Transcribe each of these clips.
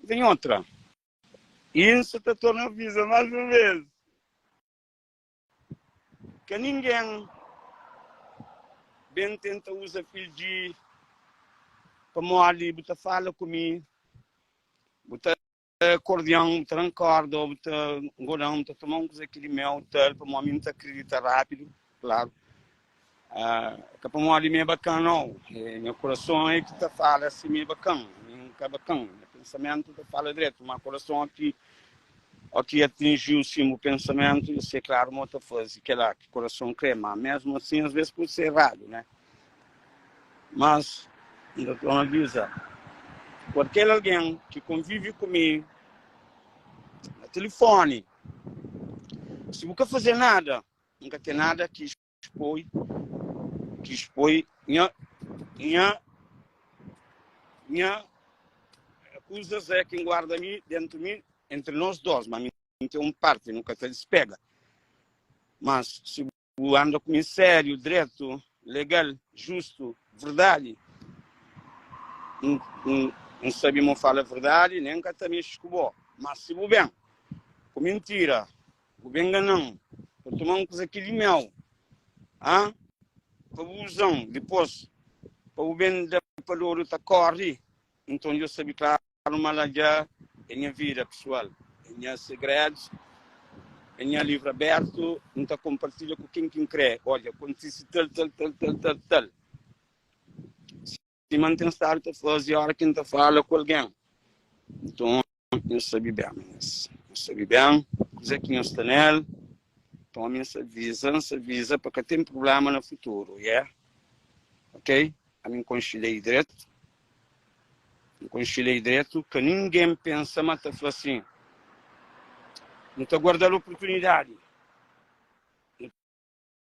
Ten otra. I N sa ta torna aviza más un bês, ka ningen ben tenta uza fidji pamodi bu ta fala ku mi, bu ta kordian, bu ta da-m korda ô bu ta ngoda-m, bu ta toma un kuza ki di meu, tal, pamodi mi N ta kridita rápidu, klaru. Ka pamodi mi é bakan nau, nha kurason é ki ta fala si mi é bakan, mi N ka bakan, nha pensamentu ta fala dretu, ma kurason ó ki ó ki atinjiu sin bu pensamentu, i si é klaru ma bu ta faze kela ki kurason kre, ma mesmu asin as ves pode ser eradu, né? Mas N ta torna avisa kualker algen ki konvivi ku mi na tilifoni, si bu ka faze nada, N ka ten nada ki spoi, ki spoi nha, nha, nha kuzas é ki N guarda mi dentu mi, entri nos dos, ma mi N ten un parti, nu ka ta dispega. Mas si bu anda ku mi sériu, dretu, legal, justu, verdadi, N, N, N sabe ma N fala verdadi, nen N ka ta mexi ku bo. Mas si bu ben ku mintira, Bu ben ngana-m pa toma-m kuza ki di meu, ah? Pa bu uza-m dipôs pa bu ben da pa dodu ta kóre. Nton dja sabe klaru ma la dja é nha vida pesoal, é nha segredus, é nha livru abertu, N ta konpartilha ku ken ki N krê. Odja, kontise tal, tal, tal, tal, tal, tal. Sima N ten stadu ta faze óra ki N ta fala ku algen. Nton, nhos sabe ben, minis. Nhos sabe ben kuzê ki nhos sta nel. Nton, ami N sta aviza, N sta aviza pa ka ten prubléma na futuru, yeah? Ok? Ami N konxe lei dretu. N konxe lei dretu. Ka ningen pensa ma ta fla sin, Nu ta guarda-l oportunidadi. Nu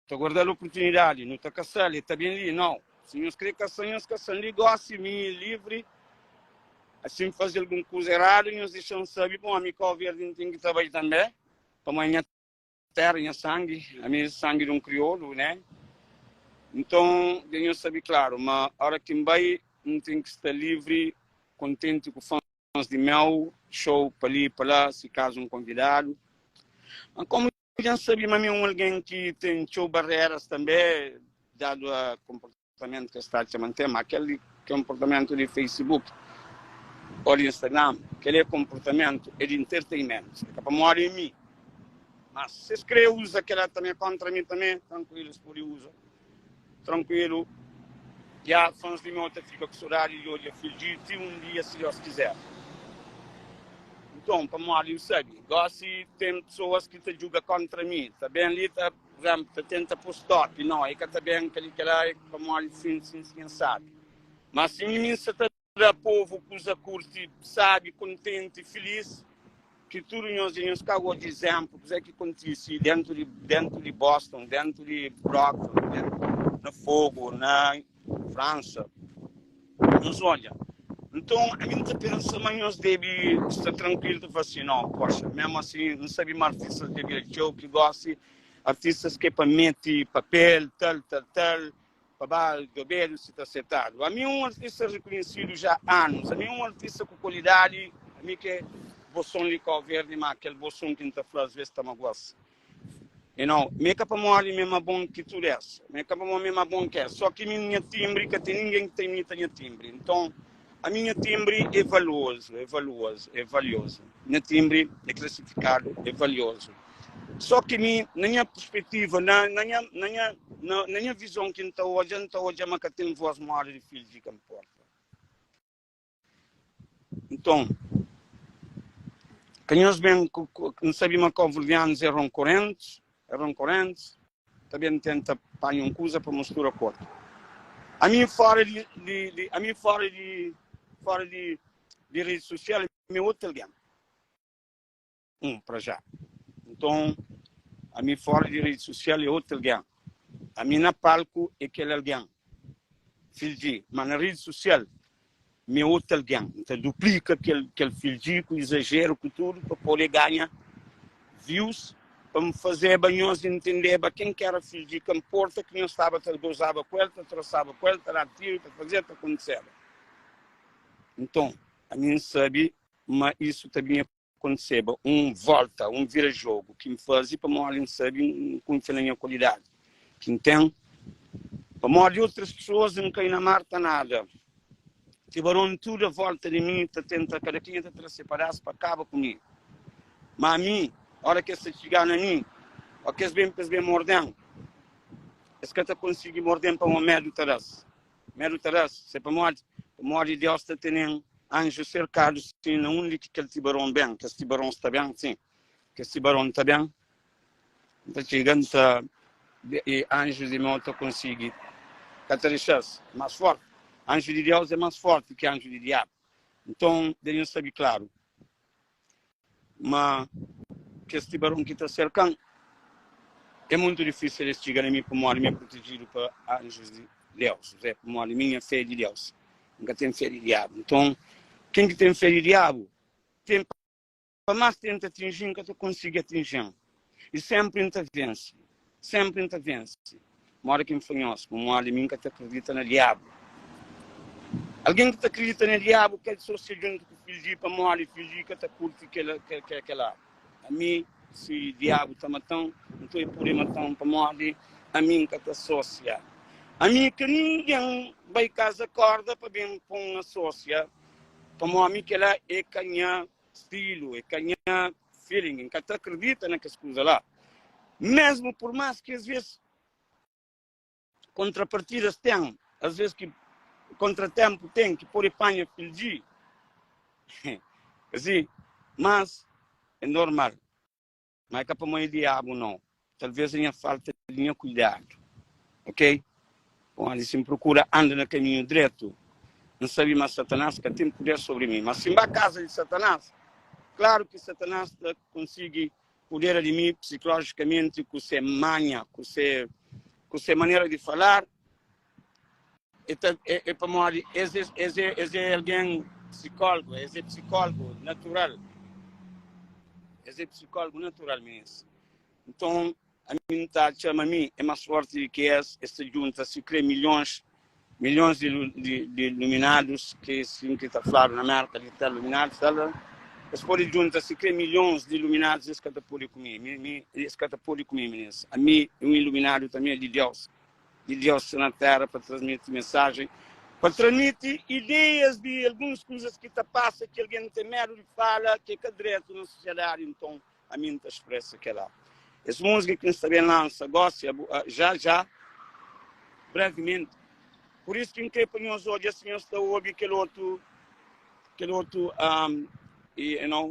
Ta guarda-l oportunidadi, nu ta kasa-l, e ta ben li. Nau, si nhos kre kasa, nhos kasa-m li gosi, mi e livri. Si N faze algun kuza eradu, nhos dexa-m sabe, pamodi ami Kau Verdi N ten ki ta bai tanbe, pamodi é nha tera, nha sangi, ami é sangi di un kriolu, né? Nton, dja nhos sabe klaru ma ora ki N bai, N ten ki sta livri, kontenti ku fans di meu, show pa li pa la, si kazu N konvidadu. Ma komu Dja N sabe ma mi é un algen ki ten txeu bareras tanbê, dadu a konportamentu ki es ta atxa ma N ten. Má kel konportamentu di Facebook ô di Instagram, kel-li é konportamentu é di entertainment, é ka pamodi é mi. Má si es krê uza kel-la tanbê kóntra mi tanbê, trankuilu es pode uza. Trankuilu, ya fãs di meu ta fika ku sodadi di odja Fiji ti un dia si Deus kizer. Nton, pamodi N sabe, gosi ten pesoas ki ta djuga kontra mi, ta ben li ta, pur izénplu, ta tenta pô stop, no, e ka ta ben kel-li, kel-la, e pamodi sin, sin, sin, N sabe. Má si mi mi N sa ta. Da povu kuza kurti, sabi, kontenti, filis ki tudu nhos dja nhos ka odja izénplu kuzé ki kontisi dentu di dentu di Boston, dentu di Brockton, dentu na Fogo, na Fransa. Nhos odja. Nton, ami N ta pensa ma nhos debe sta trankuilu ta fla si, no, poxa, mésmu asi N sabe ma artistas dja bira txeu ki gosi artistas ke pa mete papel, tal, tal, tal. Pa ba djobedu si ta setadu. Ami un artista rikunhesidu ja anus. Ami un artista ku kualidadi. Ami ke bo son li Kau Verdi ma kel bo son ki N ta fla asves ta maguas. You know, mi é ka pamodi mi é ma bon ki tudu es. Mi é ka pamodi mi é ma bon ki es. So ki mi nha timbri ka ten ningen ki ta imita nha timbri. Nton, ami nha timbri é valuozu, é valuozu, é valiozu. Nha timbri é klasifikadu, é valiozu. Só ki mi, na nha perspetiva, na, na nha, na nha, na, na nha vizon ki N ta odja, N ta odja ma ka ten vós modi di Fidju di ka nporta. Nton, ka nhos ben ku, ku, N sabe ma kóbuverdianus é ronkorentus, é ronkorentus, ta ben tenta panha un kuza pa mostura ku otu. Ami fora di, di, di, ami fora di, fora di, di redi sosial, mi é otu algen. 1 pra já. Nton, ami fora di redi sosial é otu algen. Ami na palku é kel algen, Fildji, ma na redi sosial mi é otu algen. N ta duplika kel kel Fildji ku izajeru ku tudu pa pode ganha views, pa N fazeba nhos intendeba ken ki era Fildji, ka nporta ki nhos staba ta gozaba ku el, ta trosaba ku el, ta da tiru, ta fazeba, ta kontiseba. Nton, ami N sabe. Ma isu ta binha kontiseba un volta, un vira-jogu ki N faze pamodi N sabe N kunfia na nha kualidadi ki N ten. Pamodi otus pesoas N kai na mar ta nada. Tibaron tudu a volta di mi ta tenta kada kenha ta tra se padas pa kaba ku mi. Ma ami, ora ki es ta txiga na mi, o ki es ben pa es ben morde-m, es ka ta konsigi morde-m pamodi medu ta da-s. Medu ta da-s. Se pamodi? Pamodi Deus ta tene-m anju serkadu sin na undi ki kel tibaron ben. Kes tibarons ta ben, sin. Kes tibaron ta ben, N ta txiga, N ta i anjus di meu ta konsigi ka ta dexa-s más fórti. Anju di Deus é más fórti ki anju di diabu. Nton, dja nhos sabe klaru ma kes tibaron ki ta serka-m é mutu difísil es txiga na mi pamodi mi é protejidu pa anjus di Deus, é pamodi mi nha fé é di Deus, N ka ten fé di diabu. Nton, ken ki ten fé di diabu ten Pa más tenta atinji, N ka ta konsigi atinji-m. I sénpri N ta vense. Sénpri N ta vense. Modi ki N fla nhos, pamodi mi N ka ta kridita na Diabu. Algen ki ta kridita na Diabu ka asosia djuntu ku Fidju, pamodi Fidju ka ta kurti kela. Ami, si Diabu ta mata-m, nton el pode mata-m, pamodi ami N ka ta asosia. Ami ka ningen bai kaza korda pa ben pô-m asosia, pamodi ami kela é ka nha stilu, é ka nha feeling, N ka ta akredita na kes kuza la. Mesmu pur más ki as ves kontrapartidas ten, as ves ki kontratempu ten ki pode panha filji, asi, mas é normal. Ma é ka pamodi diabu nau, talvez é nha falta di nha kuidadu, ok? Pamodi si N prokura anda na kaminhu dretu, N sabe ma Satanás ka ten puder sobri mi. Ma si N ba kaza di Satanás, klaru ki Satanás ta konsigi pudera di mi psikolójikamenti ku se manha, ku se ku se manera di falar. É, ta, é, é pamodi es, es, es, é, es é algen psikólogu, es é psikólogu natural. Es é psikólogu natural, minis. Nton, ami N ta atxa ma mi é más fórti di ki es, es ta djunta sikrê milhons, milhons di, di, di iluminadus, ki sin ki ta fladu na Mérka di tal iluminadus, tal, tal. Es pode djunta sikrê milhons di iluminadus, es ka ta pode ku mi. Mi, mi, es ka ta pode ku mi, minis. Ami é un iluminadu tanbê di Deus. di Deus na téra pa transmiti mensajen, pa transmiti ideias di alguns kuzas ki ta pasa ki algen ten medu di fala ki é ka dretu na sosiadadi, nton ami N ta spresa kela. Es múzika ki N sta ben lansa gósi, já já, brevimenti, pur isu ki N kre pa nhos odja si nhos ta obi kel otu, kel otu, you know.